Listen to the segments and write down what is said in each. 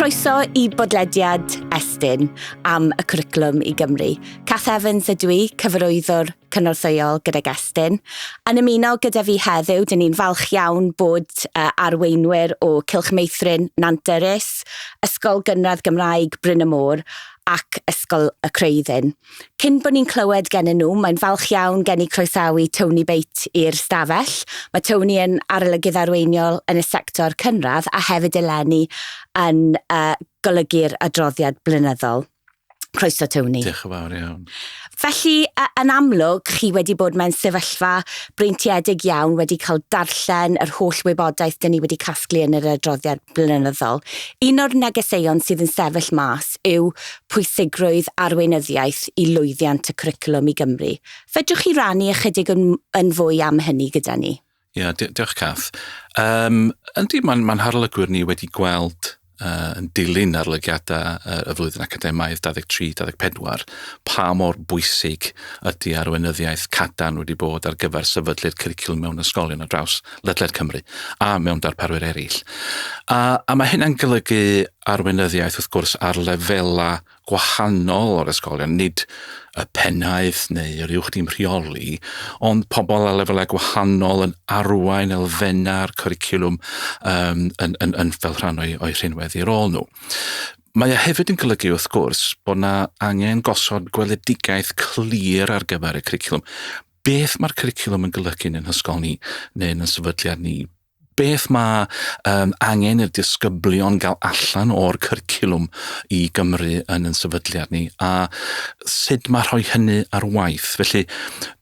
Croeso i bodlediad Estyn am y cwricwlwm i Gymru. Cath Evans ydw i, cyfarwyddwr cynorthwyol gydag Estyn. Yn ymuno gyda fi heddiw, dyn ni'n falch iawn bod arweinwyr o Cylch Meithrin Nant Dyrys, Ysgol Gynradd Gymraeg Bryn y Môr ac Ysgol y Creuddyn. Cyn bod ni'n clywed gennyn nhw, mae'n falch iawn gen i croesawu Tony Bate i'r stafell. Mae Tony yn arolygydd arweiniol yn y sector cynradd a hefyd eleni yn uh, golygu'r adroddiad blynyddol. Croeso, Tony. Diolch yn fawr iawn. Felly, yn amlwg, chi wedi bod mewn sefyllfa breintiedig iawn, wedi cael darllen yr holl wybodaeth dyn ni wedi casglu yn yr adroddiad blynyddol. Un o'r negeseuon sydd yn sefyll mas yw pwysigrwydd arweinyddiaeth i lwyddiant y cwricwlwm i Gymru. Fedrwch chi rannu ychydig yn, yn fwy am hynny gyda ni? Ie, yeah, diolch Cath. Um, yndi, mae'n ma harolygwyr ni wedi gweld uh, yn dilyn arolygiadau uh, y flwyddyn academaidd 23-24 pa mor bwysig ydy arweinyddiaeth cadarn wedi bod ar gyfer sefydlu'r cwricwlwm mewn ysgolion ar draws ledled Cymru a mewn darparwyr eraill. A, a mae hynna'n golygu arweinyddiaeth wrth gwrs ar lefelau gwahanol o'r ysgolion, nid y pennaeth neu yr uwch dîm rheoli, ond pobl ar lefelau gwahanol yn arwain elfennau'r cwricwlwm um, yn, yn, yn fel rhan o'i, o'i rhinwedd i rôl nhw. Mae e hefyd yn golygu wrth gwrs bod yna angen gosod gweledigaeth clir ar gyfer y cwricwlwm. Beth mae'r cwricwlwm yn golygu yn ein hysgol ni neu yn ein sefydliad ni? Beth mae um, angen i'r disgyblion gael allan o'r cwricwlwm i Gymru yn ein sefydliad ni a sut mae rhoi hynny ar waith. Felly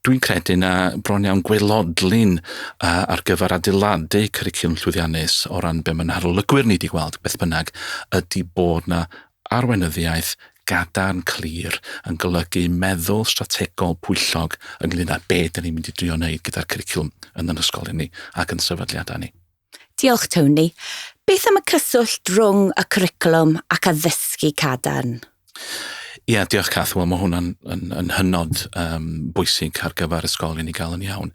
dwi'n credu na bron iawn gwelodlun uh, ar gyfer adeiladu cwricwlwm llwyddiannus o ran be mae'n harolygwyr ni wedi gweld beth bynnag ydy bod na arweinyddiaeth gadarn clir yn golygu meddwl strategol pwyllog ynglyn â be dyn ni'n mynd i drio wneud gyda'r cwricwlwm yn yn ysgolion ni ac yn sefydliadau ni. Diolch Tony. Beth am y cyswllt rhwng y cwricwlwm ac addysgu cadarn? Ie, yeah, diolch Cath. Wel, mae hwnna'n yn, yn hynod um, bwysig ar gyfer ysgolion i gael yn iawn.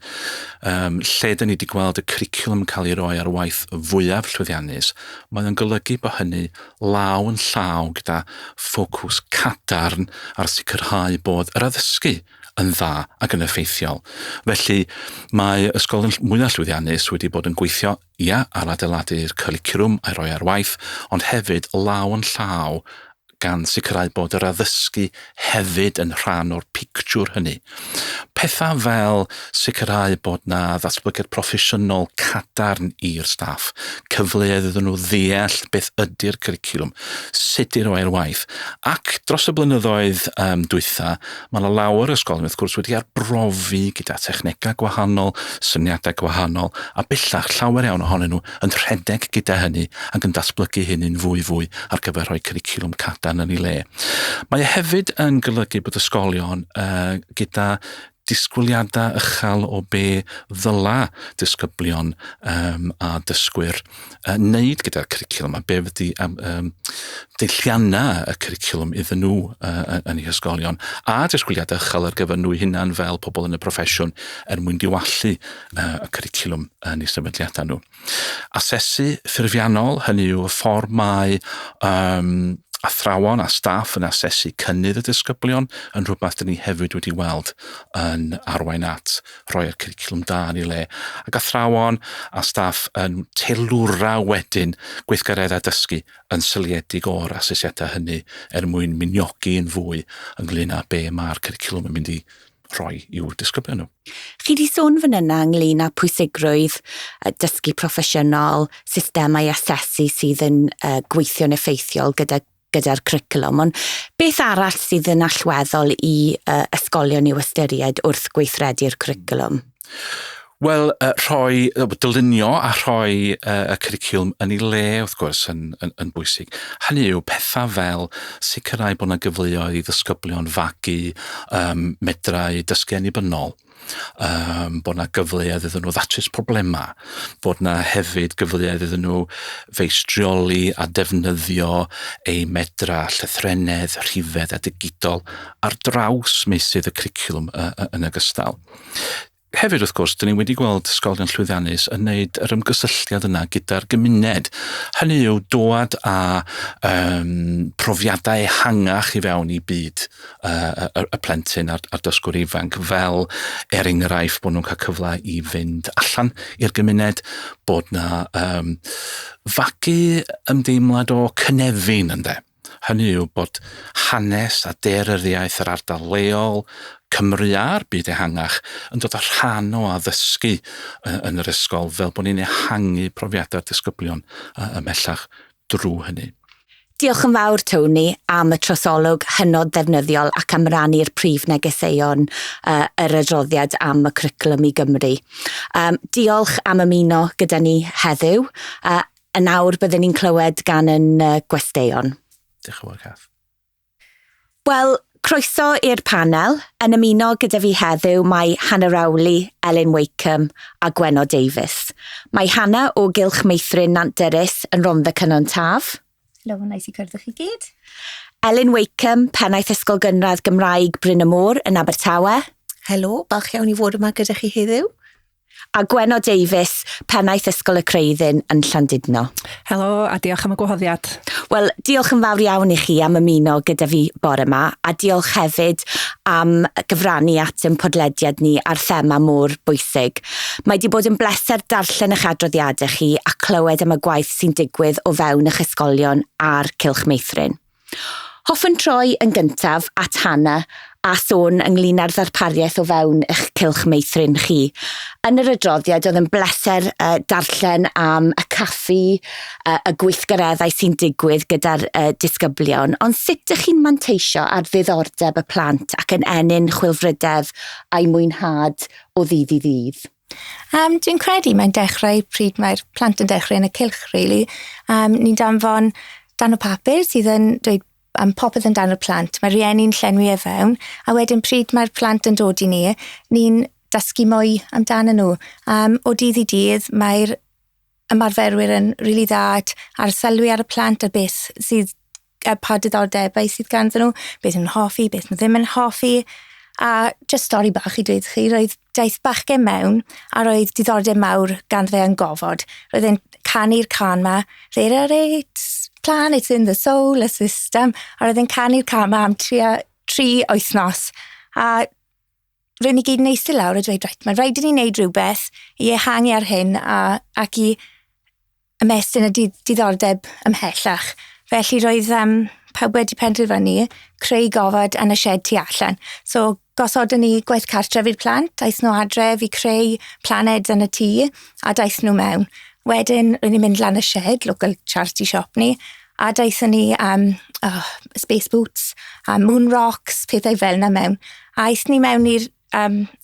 Um, lle dyn ni wedi gweld y cwricwlwm cael ei roi ar waith fwyaf llwyddiannus, mae o'n golygu bod hynny law yn llaw gyda ffocws cadarn ar sicrhau bod yr addysgu yn dda ac yn effeithiol. Felly, mae ysgolion mwyaf llwyddiannus wedi bod yn gweithio, ia, ar adeiladu'r cwricwlwm a'i roi ar waith, ond hefyd law yn llaw gan sicrhau bod yr addysgu hefyd yn rhan o'r pictiwr hynny. Pethau fel sicrhau bod na ddatblygiad proffesiynol cadarn i'r staff, cyfleoedd iddyn nhw ddeall beth ydy'r cwricwlwm, sut i roi ar waith. Ac dros y blynyddoedd um, dwytha, mae yna lawer o ysgolion wrth gwrs wedi arbrofi gyda technegau gwahanol, syniadau gwahanol, a bellach llawer iawn ohonyn nhw yn rhedeg gyda hynny ac yn datblygu hynny'n fwy fwy ar gyfer rhoi cwricwlwm cadarn yn ei le. Mae e hefyd yn golygu bod ysgolion uh, gyda disgwyliadau uchel o be ddyla disgyblion um, a dysgwyr uh, wneud gyda'r cwricwlwm a be fyddi um, um, deilliannau y cwricwlwm iddyn nhw uh, yn eu hysgolion a disgwyliadau uchel ar gyfer nhw hunan fel pobl yn y proffesiwn er mwyn diwallu uh, y cwricwlwm yn eu sefydliadau nhw. Asesu ffurfiannol, hynny yw y ffordd mae um, athrawon a staff yn asesu cynnydd y disgyblion yn rhywbeth dyn ni hefyd wedi weld yn arwain at rhoi'r cwricwlwm da yn ei le. Ac athrawon a staff yn teilwra wedyn gweithgareddau dysgu yn seiliedig o'r asesiadau hynny er mwyn miniogi yn fwy ynglyn â be mae'r cwricwlwm yn mynd i rhoi i'w disgyblion nhw. Chi 'di sôn fan yna ynglyn â pwysigrwydd dysgu proffesiynol, systemau asesu sydd yn uh, gweithio'n effeithiol gyda gyda'r cwricwlwm, ond beth arall sydd yn allweddol i uh, ysgolion i'w ystyried wrth gweithredu'r cwricwlwm? Wel, uh, rhoi, dylunio a rhoi uh, y cwricwlwm yn ei le, wrth gwrs, yn, yn, yn bwysig. Hynny yw, pethau fel sicrhau bod yna gyfleoedd i ddisgyblion fagu um, medrau dysgu annibynnol, um, bod yna gyfleoedd iddyn nhw ddatrys problemau, bod yna hefyd gyfleoedd iddyn nhw feistrioli a defnyddio eu medrau llythrennedd, rhifedd a digidol ar draws meysydd y cwricwlwm uh, yn ogystal. Hefyd, wrth gwrs, dyn ni wedi gweld ysgolion llwyddiannus yn wneud yr ymgysylltiad yna gyda'r gymuned. Hynny yw dod â profiadau ehangach i fewn i byd y plentyn a'r dysgwr ifanc, fel er enghraifft bod nhw'n cael cyfle i fynd allan i'r gymuned, bod na fagu ymdeimlad o cynefin, ynde. Hynny yw bod hanes a daearyddiaeth yr ardal leol, Cymru a'r byd ehangach yn dod â rhan o addysgu yn yr ysgol, fel bod ni'n ehangu profiadau'r disgyblion ymhellach drwy hynny. Diolch yn fawr, Tony, am y trosolwg hynod ddefnyddiol ac am rannu'r prif negeseuon yr adroddiad am y cwricwlwm i Gymru. Diolch am ymuno gyda ni heddiw. Yn awr byddwn ni'n clywed gan yn gwesteion. Diolch yn fawr, Cath. Wel, croeso i'r panel. Yn ymuno gyda fi heddiw mae Hannah Rowley, Elin Wakeham a Gwenno Davies. Mae Hannah o Gylch Meithrin Nant Dyrys yn Rhondda Cynon Taf. Helo, neis i cwrdd â chi gyd. Elin Wakeham, pennaeth Ysgol Gynradd Gymraeg Bryn y Môr yn Abertawe. Helo, balch iawn i fod yma gyda chi heddiw. A Gwenno Davies, pennaeth Ysgol y Creuddyn yn Llandudno. Helo, a diolch am y gwahoddiad. Wel, diolch yn fawr iawn i chi am ymuno gyda fi bore yma, a diolch hefyd am gyfrannu at ein podlediad ni ar thema mor bwysig. Mae wedi bod yn bleser darllen eich adroddiadau chi a clywed am y gwaith sy'n digwydd o fewn eich ysgolion a'r Cylch Meithrin. Hoffwn troi yn gyntaf at Hannah a sôn ynglyn â'r ddarpariaeth o fewn eich cylch meithrin chi. Yn yr adroddiad oedd yn bleser darllen am y caffi, y gweithgareddau sy'n digwydd gyda'r disgyblion, ond sut ydych chi'n manteisio ar ddiddordeb y plant ac yn ennyn chwilfrydedd a'i mwynhad o ddydd i ddydd? Dwi'n credu mae'n dechrau pryd mae'r plant yn dechrau yn y cylch, really. Ni'n danfon darn o papur sydd yn dweud am popeth amdano'r plant. Mae rhieni'n llenwi e fewn, a wedyn pryd mae'r plant yn dod i ni, ni'n dysgu mwy amdanyn nhw. O dydd i dydd, mae'r ymarferwyr yn rili dda at arsylwi ar y plant a beth sydd, pa diddordebau sydd ganddyn nhw, beth nhw'n hoffi, beth nhw ddim yn hoffi. A just stori bach i dweud chi, roedd daeth bachgen mewn a roedd diddordeb mawr ganddo fe yn gofod. Roedd e'n canu'r cân 'ma, "There are eight planets in the solar system", a roedd e'n canu'r cân 'ma am tua 3 wythnos. A roedd ni gyd yn eistedd lawr a dweud, reit, mae'n rhaid i ni wneud rhywbeth i ehangu ar hyn ac i ymestyn y diddordeb ymhellach. Felly roedd pawb wedi penderfynu creu gofod yn y sied tu allan. So gosodon ni gwaith cartref i'r plant, daeth nhw adref i creu planed yn y tŷ, a daeth nhw mewn. Wedyn, roedd ni'n mynd lan y shed, local charity shop ni, a daethon ni space boots, a moon rocks, pethau fel yna mewn. A aethon ni mewn i'r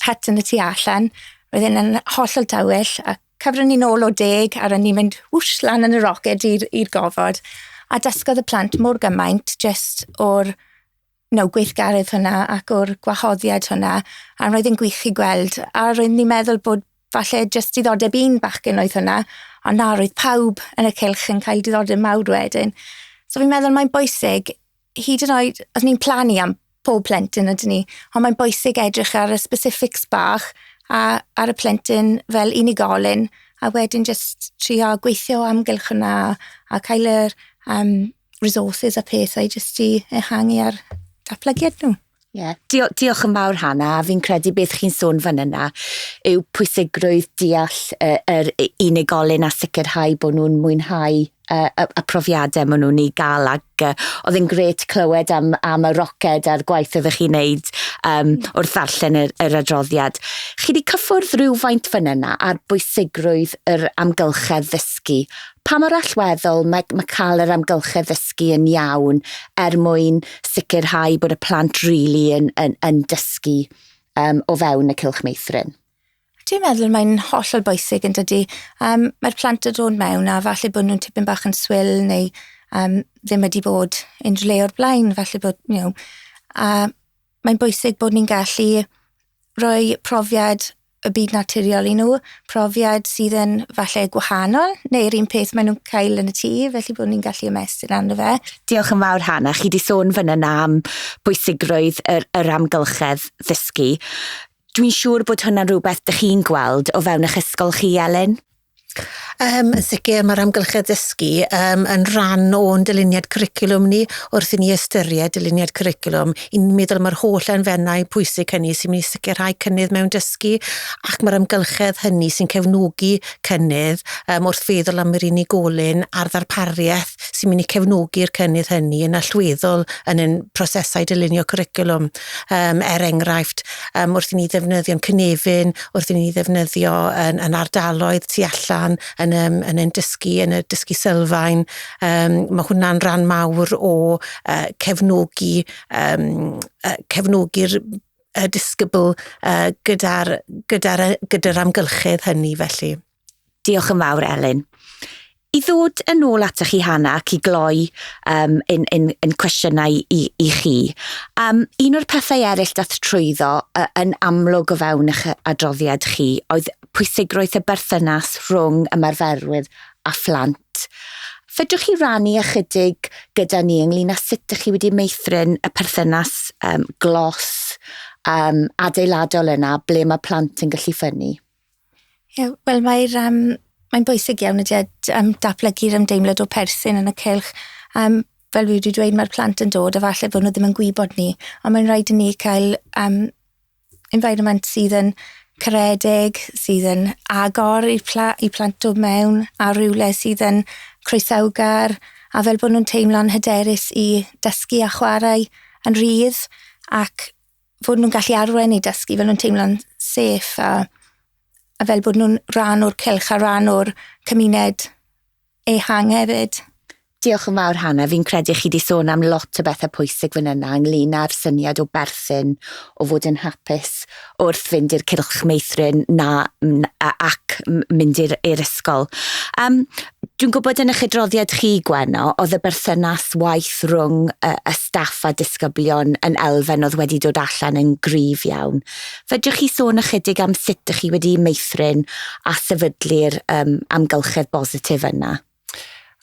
hut yn y tu allan, roedd e'n hollol tywyll, a cyfron ni nôl o 10, a ro'n ni'n mynd whoosh lan yn y roced i'r gofod. A dysgodd y plant mor gymaint just o'r gweithgaredd hwnna ac o'r gwahoddiad hwnna, a roedd e'n gwych i gweld. A roedd ni'n meddwl bod falle just diddordeb un bachgen oedd hwnna, ond na, roedd pawb yn y cylch yn cael diddordeb mawr wedyn. So fi'n meddwl mae'n bwysig, hyd yn oed, os ni'n plannu am pob plentyn ydyn ni, ond mae'n bwysig edrych ar y specifics bach a ar y plentyn fel unigolyn, a wedyn just trio gweithio o amgylch hwnna a cael yr resources a pethau just i ehangu ar datblygiad nhw. Ie, diolch yn fawr, Hannah. A fi'n credu beth chi'n sôn fan yna yw pwysigrwydd deall yr unigolyn a sicrhau bod nhw'n mwynhau y profiadau maen nhw'n ei gael, ac oedd yn grêt clywed am y roced a'r gwaith oeddech chi'n neud wrth ddarllen yr adroddiad. Chi wedi cyffwrdd rhywfaint fan yna ar bwysigrwydd yr amgylchedd ddysgu. Pa mor allweddol mae cael yr amgylchedd ddysgu yn iawn er mwyn sicrhau bod y plant rili yn dysgu o fewn y cylch meithrin? Dwi'n meddwl mae'n hollol bwysig yn dydi. Mae'r plant yn dod mewn a falle bod nhw'n tipyn bach yn swil neu ddim wedi bod unrhyw le o'r blaen, falle bod, a mae'n bwysig bod ni'n gallu rhoi profiad y byd naturiol i nhw, profiad sydd yn falle gwahanol, neu'r un peth maen nhw'n cael yn y tŷ, felly bod ni'n gallu ymestyn arno fe. Diolch yn fawr, Hannah. Chi wedi sôn fan yna am bwysigrwydd yr amgylchedd ddysgu. Dwi'n siŵr bod hwnna'n rhywbeth dych chi'n gweld o fewn eich ysgol chi, Elin? Yn sicr mae'r amgylchedd dysgu yn rhan o'n dyluniad cwricwlwm ni wrth i ni ystyried dyluniad cwricwlwm. I'n meddwl mae'r holl elfennau pwysig hynny sy'n mynd i sicrhau cynnydd mewn dysgu ac mae'r amgylchedd hynny sy'n cefnogi cynnydd wrth feddwl am yr unigolyn a'r ddarpariaeth sy'n mynd i cefnogi'r cynnydd hynny yn allweddol yn ein prosesau dylunio cwricwlwm. Er enghraifft, wrth i ni ddefnyddio'n cynefin, wrth i ni ddefnyddio yn ardaloedd tu allan, yn ein dysgu, yn y dysgu sylfaen, mae hwnna'n rhan mawr o cefnogi, cefnogi'r disgybl gyda'r gyda gyda amgylchedd hynny felly. Diolch yn fawr, Elin. I ddod yn ôl atoch chi, Hannah, ac i gloi un cwestiynau i chi. Un o'r pethau eraill dath trwyddo yn amlwg o fewn eich adroddiad chi oedd pwysigrwydd y berthynas rhwng ymarferwyr a phlant. Fedrwch chi rannu ychydig gyda ni ynglyn â sut ydych chi wedi meithrin y perthynas glos, adeiladol yna, ble mae plant yn gallu ffynnu? Yeah, wel, mae'n bwysig iawn ydy datblygu'r ymdeimlad o perthyn yn y cylch. Fel fi wedi dweud, mae'r plant yn dod a falle bod nhw ddim yn gwybod ni, ond mae'n rhaid i ni cael environment sydd yn caredig, sydd yn agor i plant dod mewn, a rhywle sydd yn croesawgar, a fel bod nhw'n teimlo'n hyderus i dysgu a chwarae yn rhydd, ac fod nhw'n gallu arwain i dysgu fel nhw'n teimlo'n safe a fel bod nhw'n rhan o'r cylch a rhan o'r cymuned ehang hefyd. Diolch yn fawr, Hannah. Fi'n credu chi wedi sôn am lot o bethau pwysig fan yna ynglyn â'r syniad o berthyn, o fod yn hapus wrth fynd i'r cylch meithrin na, ac mynd i'r ysgol. Dwi'n gwybod yn eich adroddiad chi, Gwenno, oedd y berthynas waith rhwng y staff a disgyblion yn elfen oedd wedi dod allan yn gryf iawn. Fedrwch chi sôn ychydig am sut ydych chi wedi meithrin a sefydlu'r amgylchedd bositif yna?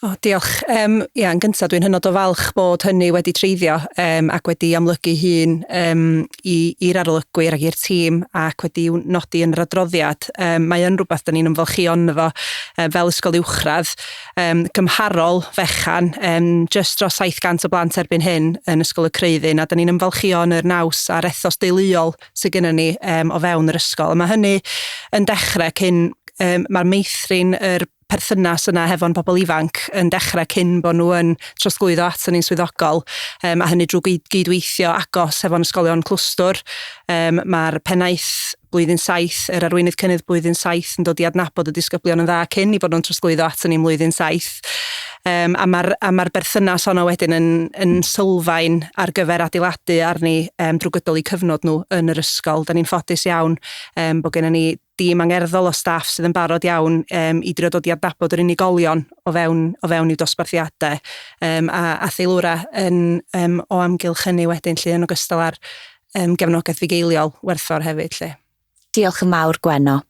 O, diolch. Ia, yn gyntaf, dwi'n hynod o falch bod hynny wedi treiddio ac wedi amlygu hun i'r arolygwyr ac i'r tîm ac wedi nodi yn yr adroddiad. Mae yn rhywbeth da ni'n ymfalchïo ynddo fo fel ysgol uwchradd, gymharol fechan, just dros 700 o blant erbyn hyn yn Ysgol y Creuddyn, a da ni'n ymfalchïo yn yr naws a'r ethos deuluol sydd gennym ni o fewn yr ysgol. A mae hynny yn dechrau cyn, mae'r meithrin yr perthynas yna hefo'n pobl ifanc yn dechrau cyn bod nhw yn trosglwyddo aton ni'n swyddogol, a hynny drwy gydweithio agos hefo'n ysgolion clwstwr. Mae'r pennaeth blwyddyn 7, yr arweinydd cynnydd blwyddyn 7 yn dod i adnabod y disgyblion yn dda cyn i fod nhw'n trosglwyddo aton ni mlwyddyn 7. A mae'r berthynas honno wedyn yn sylfaen ar gyfer adeiladu arni drwy gydol eu cyfnod nhw yn yr ysgol. Da ni'n ffodus iawn bod gennym ni dîm angerddol o staff sydd yn barod iawn i drio dod i adnabod yr unigolion o fewn i'w dosbarthiadau a theilwra yn o amgylch hynny wedyn lle, yn ogystal â'r gefnogaeth fugeiliol werthfawr hefyd lle. Diolch yn fawr, Gwenno.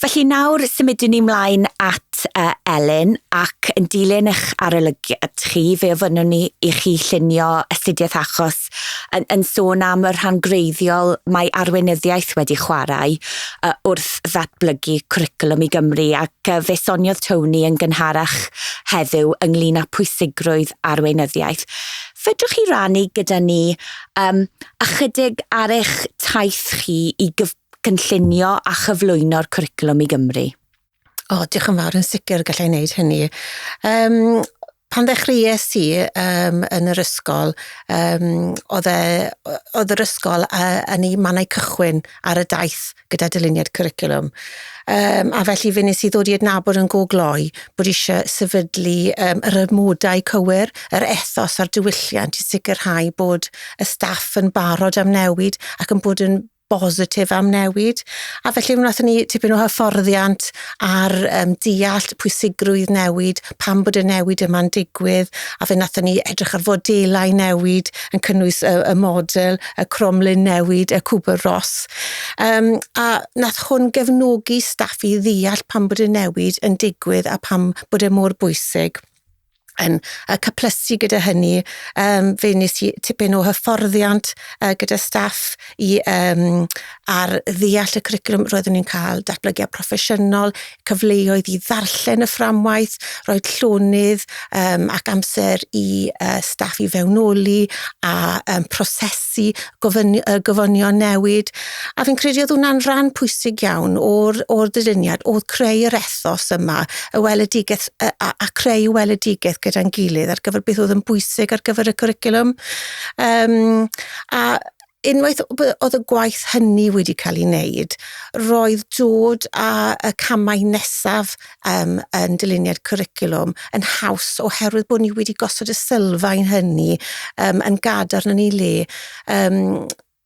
Felly nawr symudwn ni mlaen at Elin, ac yn dilyn eich arolygiad chi, fe ofynnwn ni i chi llunio astudiaeth achos yn sôn am y rhan greiddiol mae arweinyddiaeth wedi chwarae wrth ddatblygu cwricwlwm i Gymru, ac fe soniodd Tony yn gynharach heddiw ynglyn â pwysigrwydd arweinyddiaeth. Fedrwch chi rannu gyda ni ychydig ar eich taith chi i cynllunio a chyflwyno'r cwricwlwm i Gymru? O, diolch yn fawr, yn sicr gallai wneud hynny. Pan ddechreuais i yn yr ysgol, oedd yr ysgol yn ei mannau cychwyn ar y daith gyda dyluniad cwricwlwm. A felly fe nes i ddod i adnabod yn go gloi bod eisiau sefydlu yr amodau cywir, yr ethos a'r diwylliant i sicrhau bod y staff yn barod am newid ac yn bod yn bositif am newid. A felly wnaethon ni tipyn o hyfforddiant ar deall pwysigrwydd newid, pam bod y newid yma'n digwydd, a fe wnaethon ni edrych ar fodelau newid yn cynnwys y model, y cromlin newid, y Cooper Ross. A nath hwn gefnogi staff i ddeall pam bod y newid yn digwydd a pam bod e mor bwysig. Yn cyplysu gyda hynny, fe wnes i tipyn o hyfforddiant gyda staff i ar ddeall y cwricwlwm. Roeddwn i'n cael datblygiad proffesiynol, cyfleoedd i ddarllen y fframwaith, rhoi llonydd ac amser i staff i fewnoli a prosesu gofynion newid. A fi'n credu oedd hwnna'n rhan pwysig iawn o'r dyluniad, oedd creu yr ethos yma, y weledigaeth, a creu weledigaeth gyda'n gilydd ar gyfer beth oedd yn bwysig ar gyfer y cwricwlwm. A unwaith oedd y gwaith hynny wedi cael ei wneud, roedd dod â y camau nesaf yn dyluniad cwricwlwm yn haws oherwydd bod ni wedi gosod y sylfaen hynny yn gadarn yn ei le.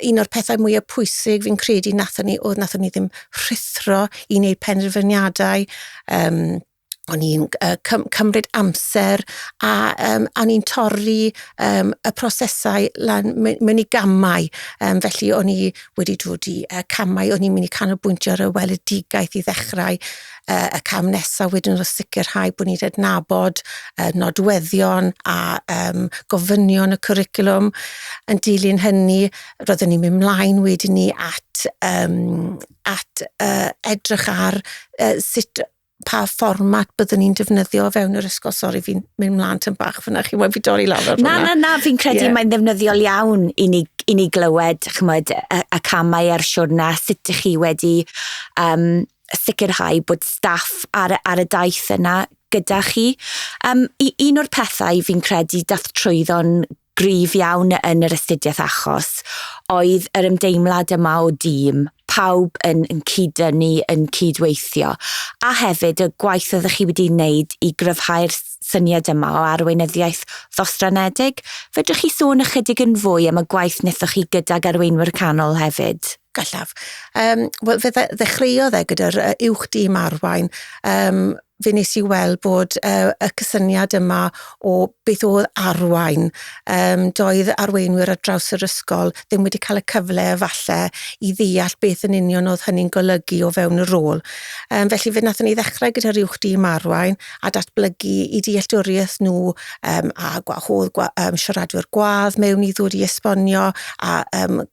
Un o'r pethau mwyaf pwysig fi'n credu nathon ni oedd nathon ni ddim rhuthro i wneud penderfyniadau. O'n i'n cymryd amser a o'n i'n torri y prosesau lan mewn i gamau. Felly o'n i wedi dod i camau, o'n i'n mynd i canolbwyntio ar y weledigaeth i ddechrau. Y cam nesaf wedyn oedd sicrhau bod ni'n adnabod nodweddion a gofynion y cwricwlwm. Yn dilyn hynny, roeddwn ni'n mynd mlaen wedyn ni at edrych ar sut pa fformat byddwn ni'n defnyddio o fewn yr ysgol. Sori, fi'n mynd mlaen tyn bach fyna, chi moyn fi dorri lawr ar hwnna. Na, fi'n credu mae'n ddefnyddiol iawn i ni glywed, chymod, y camau a'r siwrna, sut ydych chi wedi sicrhau bod staff ar y daith yna gyda chi. Un o'r pethau fi'n credu dath trwyddo'n gryf iawn yn yr astudiaeth achos oedd yr ymdeimlad yma o dîm, pawb yn cyd-dynnu, yn cydweithio, a hefyd y gwaith oeddech chi wedi wneud i gryfhau'r syniad yma o arweinyddiaeth ddosranedig. Fedrwch chi sôn ychydig yn fwy am y gwaith wnaethoch chi gydag arweinwyr canol hefyd? Gallaf. Wel, fe ddechreuodd e gyda'r uwch dîm arwain. Fe nes i weld bod y cysyniad yma o beth oedd arwain. Doedd arweinwyr ar draws yr ysgol ddim wedi cael y cyfle efallai i ddeall beth yn union oedd hynny'n golygu o fewn y rôl. Felly fe wnaethon ni ddechrau gyda'r uwch dîm arwain a datblygu i dealltwriaeth nhw a gwahodd siaradwyr gwadd mewn i ddod i esbonio a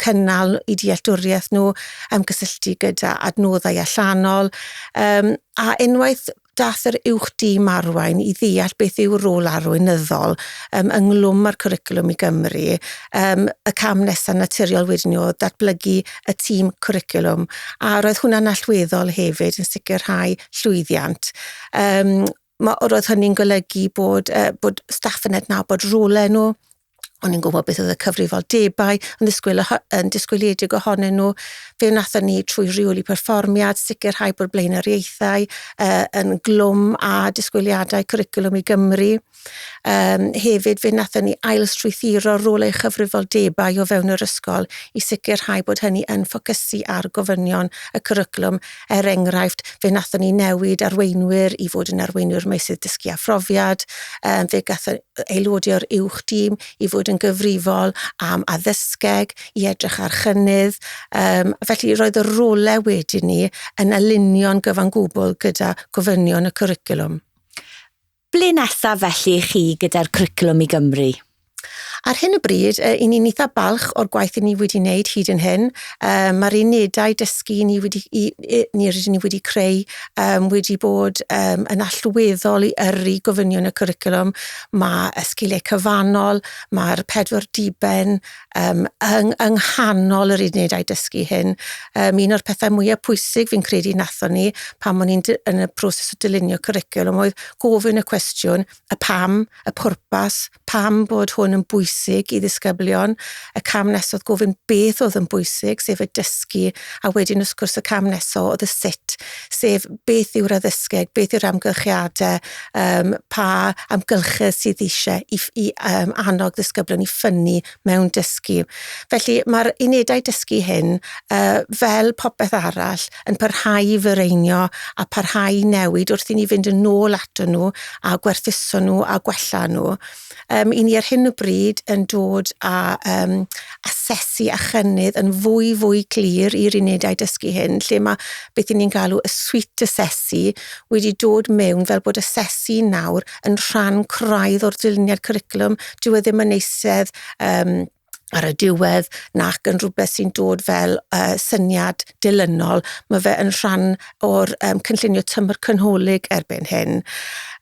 cynnal i dealltwriaeth nhw, ymgysylltu gyda adnoddau allanol. A unwaith dath yr uwch dîm arwain i ddeall beth yw'r rôl arweinyddol ynglwm â'r cwricwlwm i Gymru, y cam nesaf naturiol wedyn oedd datblygu y tîm cwricwlwm, a roedd hwnna'n allweddol hefyd yn sicrhau llwyddiant. Roedd hynny'n golygu bod staff yn adnabod rolau nhw. O'n i'n gwybod beth oedd y cyfrifoldebau yn disgwyliedig ohonyn nhw. Fe wnaethon ni trwy reoli perfformiad sicrhau bod blaenoriaethau yn glwm a disgwyliadau cwricwlwm i Gymru. Hefyd fe wnaethon ni ailstrwythuro rolau chyfrifoldebau o fewn yr ysgol i sicrhau bod hynny yn ffocysu ar gofynion y cwricwlwm. Er enghraifft, fe wnaethon ni newid arweinwyr i fod yn arweinwyr meysydd dysgu a phrofiad. Fe gath aelodau o'r uwch dîm i fod yn gyfrifol am addysgeg, i edrych ar chynnydd. Felly roedd y rolau wedyn ni yn alinio'n gyfan gwbl gyda gofynion y cwricwlwm. Ble nesaf felly chi gyda'r cwricwlwm i Gymru? Ar hyn o bryd, i ni'n eitha balch o'r gwaith i ni wedi wneud hyd yn hyn. Mae'r unedau dysgu ni wedi, ni rydyn ni wedi creu wedi bod yn allweddol i yrru gofynion y cwricwlwm. Mae y sgiliau cyfannol, mae'r 4 diben yng nghanol yr unedau dysgu hyn. Un o'r pethau mwyaf pwysig fi'n credu nathon ni pan o'n i'n yn y proses o dylunio cwricwlwm oedd gofyn y cwestiwn, y pam, y pwrpas, pam bod hwn yn bwysig i ddisgyblion. Y cam nesaf oedd gofyn beth oedd yn bwysig, sef y dysgu, a wedyn wrth gwrs y cam nesaf oedd y sut, sef beth yw'r addysgeg, beth yw'r amgylchiadau, pa amgylchedd sydd eisiau i annog ddisgyblion i ffynnu mewn dysgu. Felly mae'r unedau dysgu hyn, fel popeth arall, yn parhau i fireinio a parhau i newid wrth i ni fynd yn ôl ato nhw a gwerthuso nhw a gwella nhw. I ni ar hyn o bryd, yn dod â um, asesu a chynnydd yn fwy fwy clir i'r unedau dysgu hyn, lle mae beth ni'n galw y suite asesu wedi dod mewn fel bod asesu nawr yn rhan craidd o'r dyluniad cwricwlwm. Dyw e ddim yn eistedd um, ar y diwedd nac yn rhywbeth sy'n dod fel uh, syniad dilynol. Mae fe yn rhan o'r um, cynllunio tymor cynholig erbyn hyn.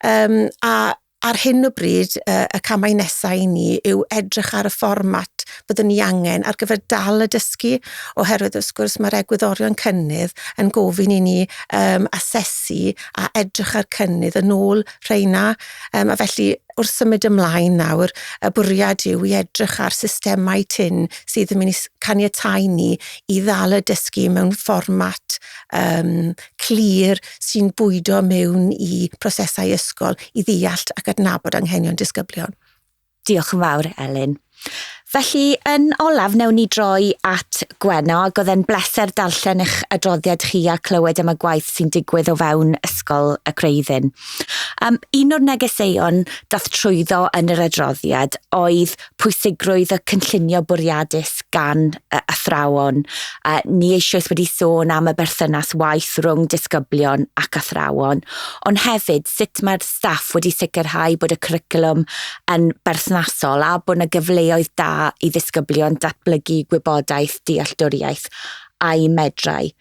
Um, a ar hyn o bryd, uh, y camau nesaf i ni yw edrych ar y fformat byddwn ni angen ar gyfer dal y dysgu, oherwydd wrth gwrs mae'r egwyddorion cynnydd yn gofyn i ni um, asesu a edrych ar cynnydd yn ôl rheina. Um, a felly wrth symud ymlaen nawr, y bwriad yw i edrych ar systemau tyn sydd yn mynd i caniatáu ni i ddal y dysgu mewn fformat um, clir sy'n bwydo mewn i prosesau ysgol i ddeall ac adnabod anghenion disgyblion. Diolch yn fawr, Elin. Felly, yn olaf, newn ni droi at Gwenno, ac oedd e'n bleser darllen eich adroddiad chi a clywed am y gwaith sy'n digwydd o fewn Ysgol y Creuddyn. Um, un o'r negeseuon dath trwyddo yn yr adroddiad oedd pwysigrwydd y cynllunio bwriadus gan athrawon. Uh, ni eisoes wedi sôn am y berthynas waith rhwng disgyblion ac athrawon, ond hefyd sut mae'r staff wedi sicrhau bod y cwricwlwm yn berthnasol a bod yna gyfleoedd da i ddisgyblion datblygu gwybodaeth, dealltwriaeth a'i medrau.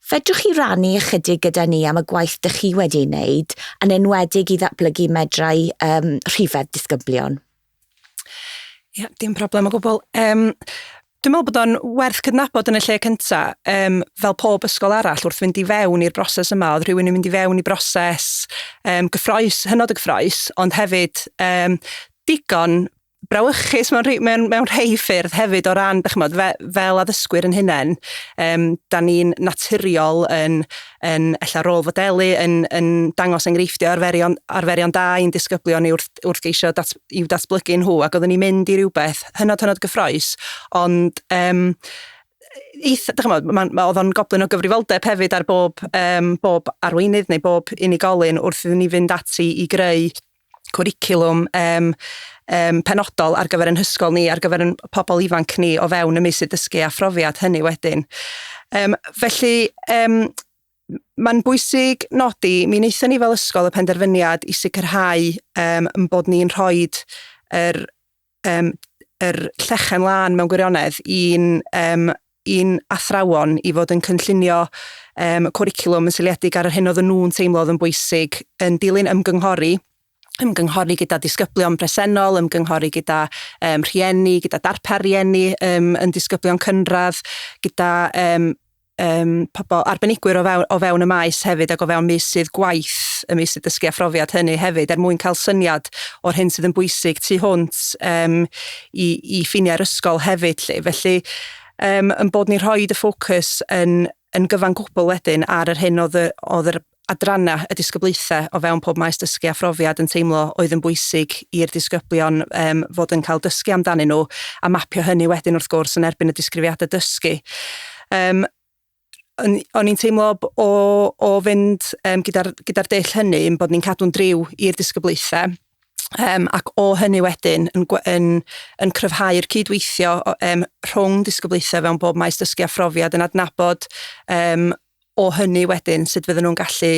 Fedrwch chi rannu ychydig gyda ni am y gwaith dych chi wedi wneud, yn enwedig i ddatblygu medrau um, rhifedd disgyblion? Ia, dim problem o gwbl. Um, dwi'n meddwl bod o'n werth cydnabod yn y lle cynta, um, fel pob ysgol arall, wrth fynd i fewn i'r broses yma, oedd rhywun yn mynd i fewn i broses um, gyffroes, hynod o gyffroes, ond hefyd um, digon brawychus mewn, mewn, mewn rhai ffyrdd hefyd o ran, dych chimod, fe, fel addysgwyr yn hunain, um, da ni'n naturiol yn, yn ella rôl fodelu, yn, yn dangos enghreifftiau arferion, arferion da i'n disgyblion ni wrth, wrth geisio dat, i'w datblygu nhw, ac oedden ni'n mynd i rywbeth hynod, hynod gyffroes, ond um, eitha, dych chimod, ma, ma, oedd o'n goblyn o gyfrifoldeb hefyd ar bob, um, bob arweinydd neu bob unigolyn wrth iddyn ni fynd ati i greu cwricwlwm um, um, penodol ar gyfer ein hysgol ni, ar gyfer ein pobl ifanc ni o fewn y meysydd dysgu a phrofiad hynny wedyn. Um, felly, um, mae'n bwysig nodi, mi wnaethon ni fel ysgol y penderfyniad i sicrhau um, yn bod ni'n rhoi yr, um, yr llechen lân mewn gwirionedd i'n um, i'n athrawon i fod yn cynllunio um, cwricwlwm yn seiliedig ar yr hyn oedden nhw'n teimlo oedd yn bwysig yn dilyn ymgynghori ymgynghori gyda disgyblion presennol, ymgynghori gyda um, rhieni, gyda darpar rieni um, yn disgyblion cynradd, gyda um, um, pobl arbenigwyr o fewn, o fewn y maes hefyd ac o fewn meysydd gwaith, y meysydd dysgu a phrofiad hynny hefyd, er mwyn cael syniad o'r hyn sydd yn bwysig tu hwnt um, i, i ffiniau'r ysgol hefyd. Lle. Felly, um, yn bod ni'n rhoi y ffocws yn, yn gyfan gwbl wedyn ar yr hyn oedd, y, oedd yr adrannau y disgyblaethau o fewn pob maes dysgu a phrofiad yn teimlo oedd yn bwysig i'r disgyblion um, fod yn cael dysgu amdanyn nhw a mapio hynny wedyn wrth gwrs yn erbyn y disgrifiadau dysgu. Um, o'n i'n teimlo o, o fynd um, gyda'r gyda dull hynny yn bod ni'n cadw'n driw i'r disgyblaethau um, ac o hynny wedyn yn, yn, yn cryfhau'r cydweithio um, rhwng disgyblaethau fewn bob maes dysgu a phrofiad yn adnabod um, o hynny wedyn sut fydden nhw'n gallu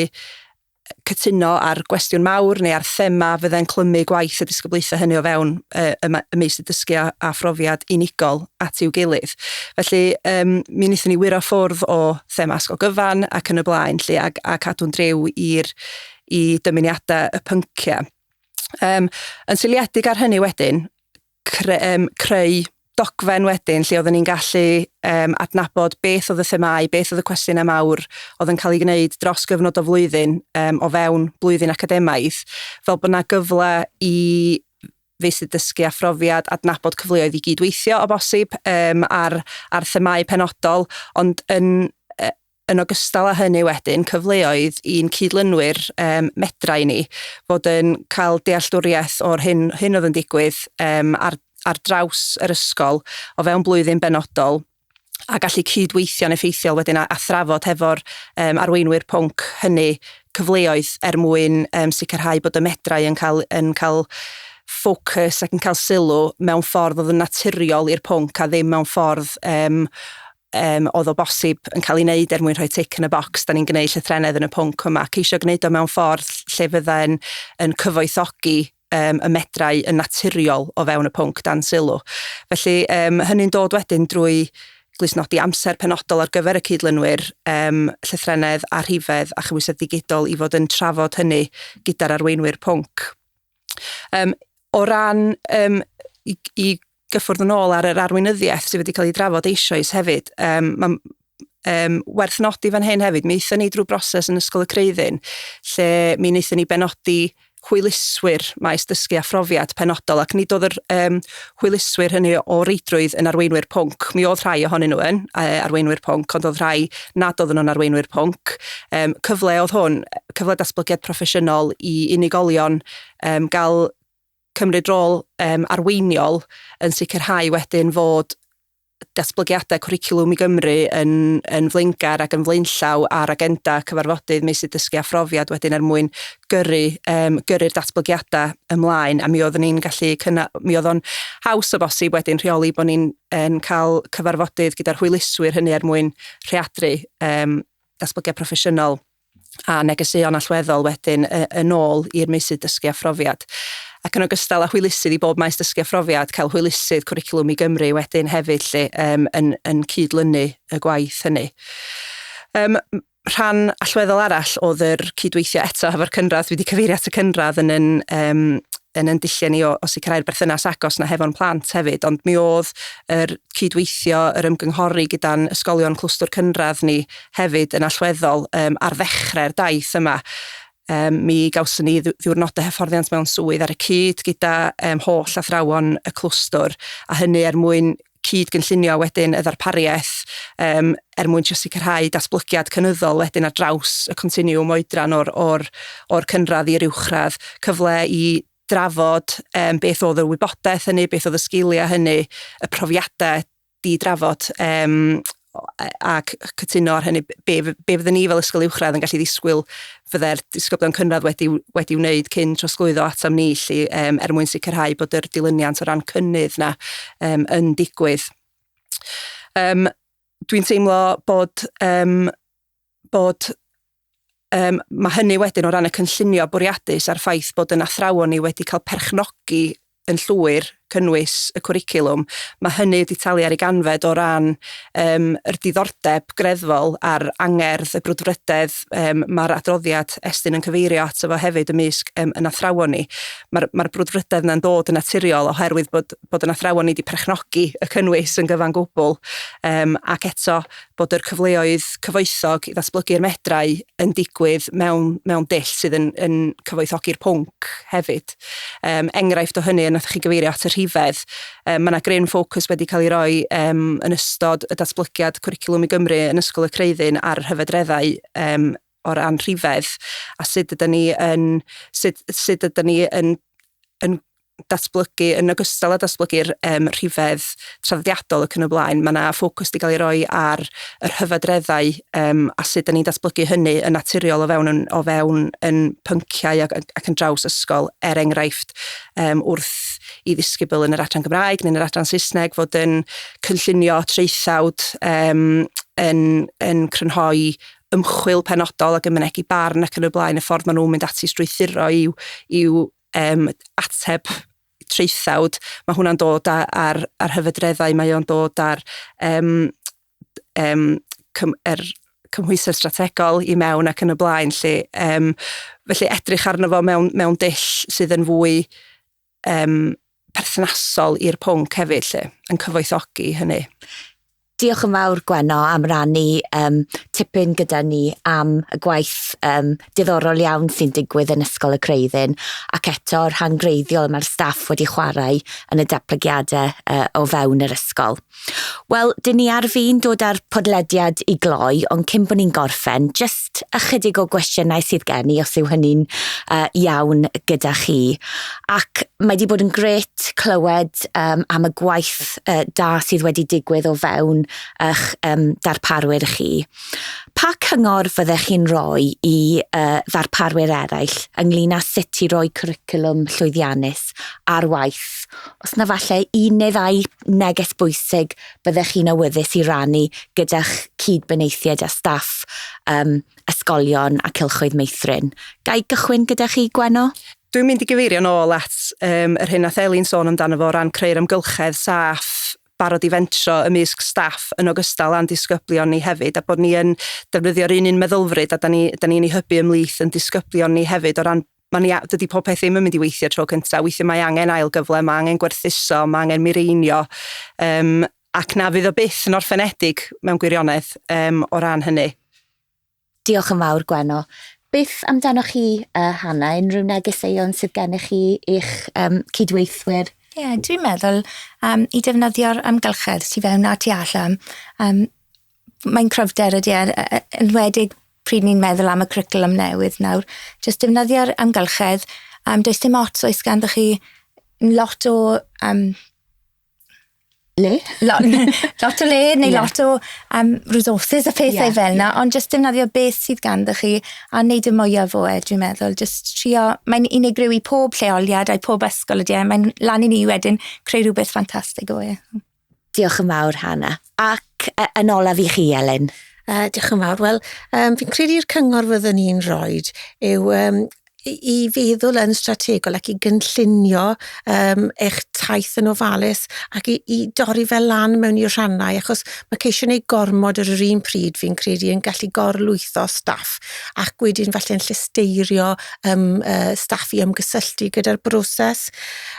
cytuno ar gwestiwn mawr neu ar thema fydde'n clymu gwaith y disgyblaethau hynny o fewn y, y, y meysydd dysgu a, a phrofiad unigol at i'w gilydd. Felly, um, mi wnaethon ni wyro ffwrdd o thema ysgol gyfan ac yn y blaen, lle, a, a cadw'n driw i'r i dymuniadau y pynciau. Um, yn seiliedig ar hynny wedyn, cre, um, creu dogfen wedyn lle oedden ni'n gallu um, adnabod beth oedd y themâu, beth oedd y cwestiynau mawr oedd yn cael ei gwneud dros gyfnod o flwyddyn um, o fewn blwyddyn academaidd, fel bod yna gyfle i feysydd dysgu a phrofiad, adnabod cyfleoedd i gydweithio o bosib um, ar, ar themâu penodol, ond yn yn ogystal â hynny wedyn, cyfleoedd i'n cydlynwyr um, medrau ni fod yn cael dealltwriaeth o'r hyn, hyn oedd yn digwydd um, ar, ar draws yr ysgol o fewn blwyddyn benodol a gallu cydweithio'n effeithiol wedyn a, a thrafod hefo'r um, arweinwyr pwnc hynny cyfleoedd er mwyn um, sicrhau bod y medrau yn cael, yn cael ffocws ac yn cael sylw mewn ffordd oedd yn naturiol i'r pwnc a ddim mewn ffordd um, um, oedd o bosib yn cael ei wneud er mwyn rhoi tic yn y bocs, da ni'n gwneud llythrennedd yn y pwnc yma. Ceisio gwneud o mewn ffordd lle fyddai'n yn cyfoethogi um, y medrau yn naturiol o fewn y pwnc dan sylw. Felly um, hynny'n dod wedyn drwy glustnodi amser penodol ar gyfer y cydlynwyr um, llythrennedd a rhifedd a chymhwysedd digidol i fod yn trafod hynny gyda'r arweinwyr pwnc. Um, o ran um, i, i gyffwrdd yn ôl ar yr arweinyddiaeth sydd wedi cael ei drafod eisoes hefyd, um, mae um, werth nodi fan hyn hefyd, mi aethon ni drwy broses yn Ysgol y Creuddyn, lle mi wnaethon ni benodi hwyluswyr maes dysgu a phrofiad penodol, ac nid oedd yr um, hwyluswyr hynny o reidrwydd yn arweinwyr pwnc. Mi oedd rhai ohonyn nhw yn arweinwyr pwnc, ond oedd rhai nad oedden nhw'n arweinwyr pwnc. Um, cyfle oedd hwn, cyfle datblygiad proffesiynol i unigolion um, gael cymryd rôl um, arweiniol yn sicrhau wedyn fod datblygiadau cwricwlwm i Gymru yn, yn flaengar ac yn flaenllaw ar agenda cyfarfodydd meysydd dysgu a phrofiad wedyn er mwyn gyrru, um, gyrru'r datblygiadau ymlaen a mi oeddwn ni'n gallu cynna, mi oedd o'n haws o bosib wedyn rheoli bod ni'n yn cael cyfarfodydd gyda'r hwyluswyr hynny er mwyn rheadru um, datblygiad proffesiynol a negeseuon allweddol wedyn yn ôl i'r meysydd dysgu a phrofiad. Ac yn ogystal â hwylusydd i bob maes dysgu a phrofiad, cael hwylusydd cwricwlwm i Gymru wedyn hefyd lle, um, yn, yn cydlynu y gwaith hynny. Um, rhan allweddol arall oedd yr cydweithio eto hefo'r cynradd. Dwi wedi cyfeirio at y cynradd yn yn, um, yn yn dulliau ni o, o sicrhau'r berthynas agos na hefo'n plant hefyd, ond mi oedd yr cydweithio, yr ymgynghori gyda'n ysgolion clwstwr cynradd ni hefyd yn allweddol um, ar ddechrau'r daith yma. Um, mi gawson ni ddiwrnodau hyfforddiant mewn swydd ar y cyd gyda um, holl athrawon y clwstwr, a hynny er mwyn cyd-gynllunio wedyn y ddarpariaeth um, er mwyn trio sicrhau datblygiad cynyddol wedyn ar draws y continiwm oedran o'r, or, or cynradd i'r uwchradd, cyfle i drafod um, beth oedd y wybodaeth hynny, beth oedd y sgiliau hynny, y profiadau di drafod um, ac cytuno ar hynny, be, be fydden ni fel ysgol uwchradd yn gallu ddisgwyl fydde'r disgyblion cynradd wedi, wedi wneud cyn trosglwyddo atom ni lly, um, er mwyn sicrhau bod yr dilyniant o ran cynnydd na um, yn digwydd. Um, Dwi'n teimlo bod, um, bod um, mae hynny wedyn o ran y cynllunio bwriadus a'r ffaith bod yn athrawon ni wedi cael perchnogi yn llwyr cynnwys y cwricwlwm, mae hynny wedi talu ar ei ganfed o ran um, yr diddordeb greddfol a'r angerdd, y brwdfrydedd, um, mae'r adroddiad Estyn yn cyfeirio ato fo hefyd ymysg um, yn athrawon ni. Mae'r mae brwdfrydedd yna'n dod yn naturiol oherwydd bod, bod yn athrawon ni wedi perchnogi y cynnwys yn gyfan gwbl, um, ac eto bod yr cyfleoedd cyfoethog i ddatblygu'r medrau yn digwydd mewn, mewn dull sydd yn, yn cyfoethogi'r pwnc hefyd. Um, enghraifft o hynny, yn chi gyfeirio at y rhifedd, um, mae yna gryn ffocws wedi cael ei roi um, yn ystod y datblygiad cwricwlwm i Gymru yn Ysgol y Creuddyn ar yr hyfedreddau um, o ran rhifedd a sut ydyn ni yn, sut, sut ydyn ni yn, yn datblygu, yn ogystal â datblygu'r um, rhifedd traddodiadol ac yn y blaen, mae yna ffocws wedi cael ei roi ar yr hyfedreddau um, a sut da ni'n datblygu hynny yn naturiol o fewn, yn, o fewn yn pynciau ac, ac yn draws ysgol, er enghraifft um, wrth i ddisgybl yn yr adran Gymraeg neu yn yr adran Saesneg fod yn cynllunio traethawd um, yn, yn crynhoi ymchwil penodol ac yn mynegi barn ac yn y blaen, y ffordd maen nhw'n mynd ati strwythuro i'w, i'w um, ateb traethawd, mae hwnna'n dod ar, ar, ar hyfedreddau, mae o'n dod ar um, um, cym, er, cymhwysedd strategol i mewn ac yn y blaen. Lle, um, felly edrych arno fo mewn, mewn dull sydd yn fwy um, perthnasol i'r pwnc hefyd, lle, yn cyfoethogi hynny. Diolch yn fawr Gwenno am rannu um, tipyn gyda ni am y gwaith um, diddorol iawn sy'n digwydd yn Ysgol y Creuddyn ac eto'r rhan greiddiol mae'r staff wedi chwarae yn y datblygiadau uh, o fewn yr ysgol. Wel, dyn ni ar fin dod â'r podlediad i gloi, ond cyn bod ni'n gorffen, jyst ychydig o gwestiynau sydd gen i, os yw hynny'n uh, iawn gyda chi. Ac mae wedi bod yn gret clywed um, am y gwaith uh, da sydd wedi digwydd o fewn eich um, darparwyr chi. Pa cyngor fyddech chi'n rhoi i ddarparwyr eraill ynglyn â sut i roi cwricwlwm llwyddiannus ar waith? Os na falle un neu ddau neges bwysig byddech chi'n awyddus i rannu gyda'ch cyd-benaethiaid a staff um, ysgolion a cylchoedd meithrin. Ga i gychwyn gyda chi, Gwenno? Dwi'n mynd i gyfeirio nôl at um, yr hyn nath Elin sôn amdano fo o ran creu'r amgylchedd saff barod i fentro ymysg staff yn ogystal â'n disgyblion ni hefyd, a bod ni yn defnyddio'r un un meddylfryd a da ni'n ni, da ni ei hybu ymhlith yn disgyblion ni hefyd o ran mae'n ia, dydy pob peth ddim yn mynd i weithio tro cyntaf. Weithiau mae angen ail gyfle, mae angen gwerthuso, mae angen mireinio, um, ac na fydd o byth yn orffenedig mewn gwirionedd um, o ran hynny. Diolch yn fawr, Gwenno. Beth amdanoch chi, Hannah? Unrhyw negeseuon sydd gennych chi i'ch um, cydweithwyr? Ie, yeah, dwi'n meddwl um, i defnyddio'r amgylchedd tu fewn a tu allan. Um, mae'n cryfder ydy e, enwedig pryd ni'n meddwl am y cwricwlwm newydd nawr. Jyst defnyddio'r amgylchedd. Um, does dim ots oes ganddo chi lot o um, le? Lot, lot o le neu yeah. lot o um, resources a pethau yeah, fel yna, yeah. ond jyst defnyddio beth sydd ganddo chi a wneud y mwyaf o e, dwi'n meddwl. Just trio, mae'n unigryw i pob lleoliad a'i pob ysgol ydy e, mae'n lan i ni wedyn creu rhywbeth ffantastig o e. Diolch yn fawr, Hannah. Ac yn olaf i chi, Elin. Diolch yn fawr. Wel, um, fi'n credu'r cyngor fyddwn ni'n rhoi yw um, i feddwl yn strategol ac i gynllunio um, eich taith yn ofalus ac i, i dorri fel lan mewn i rhannau, achos mae ceisio wneud gormod ar yr un pryd fi'n credu yn gallu gorlwytho staff ac wedyn falle'n llesteirio um, staff i ymgysylltu gyda'r broses.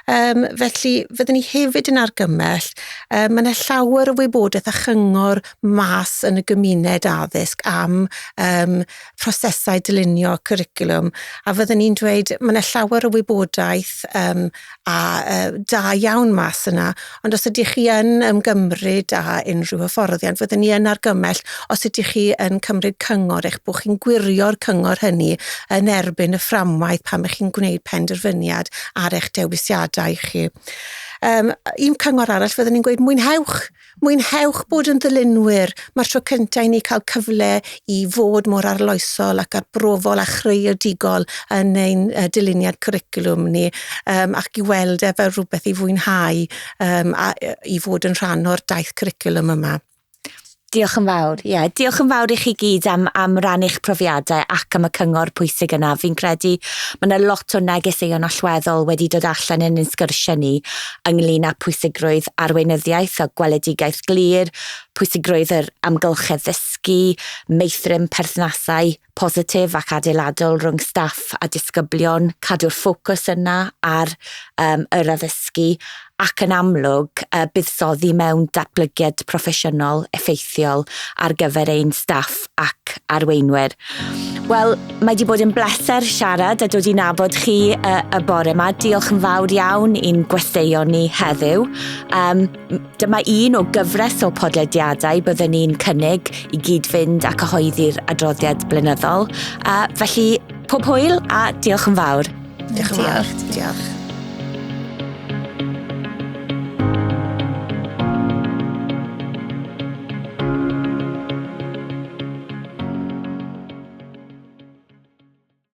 Um, felly fyddwn ni hefyd yn argymell, um, mae yna llawer o wybodaeth a chyngor mas yn y gymuned addysg am um, prosesau dylunio cwricwlwm, a fyddwn ni'n dweud mae yna llawer o wybodaeth um, a uh, da iawn mas yna, ond os ydych chi yn ymgymryd â unrhyw hyfforddiant, fyddwn ni yn argymell os ydych chi yn cymryd cyngor, eich bod chi'n gwirio'r cyngor hynny yn erbyn y fframwaith pan ych chi'n gwneud penderfyniad ar eich dewisiadau chi. Um, un cyngor arall fyddwn ni'n gweud mwynhewch. Mwynhewch bod yn ddylunwyr. Mae'r tro cyntaf i ni cael cyfle i fod mor arloesol ac arbrofol a chreadigol yn ein uh, dyluniad cwricwlwm ni um, ac i weld e fel rhywbeth i fwynhau um, a i fod yn rhan o'r daith cwricwlwm yma. Diolch yn fawr, ie. Yeah. Diolch yn fawr i chi gyd am, am rannu'ch profiadau ac am y cyngor pwysig yna. Fi'n credu mae yna lot o negeseuon allweddol wedi dod allan yn ein sgyrsiau ni ynglyn â pwysigrwydd arweinyddiaeth a gweledigaeth glir, pwysigrwydd yr amgylchedd ddysgu, meithrin perthnasau positif ac adeiladol rhwng staff a disgyblion, cadw'r ffocws yna ar um, yr addysgu ac yn amlwg uh, buddsoddi mewn datblygiad proffesiynol effeithiol ar gyfer ein staff ac arweinwyr. Wel, mae wedi bod yn bleser siarad a dod i nabod chi y, y bore yma. Diolch yn fawr iawn i'n gwesteion ni heddiw. Um, dyma un o gyfres o podlediadau byddwn ni'n cynnig i gyd-fynd a cyhoeddi'r adroddiad blynyddol. Uh, felly, pob hwyl a diolch yn fawr. Diolch yn fawr. Diolch.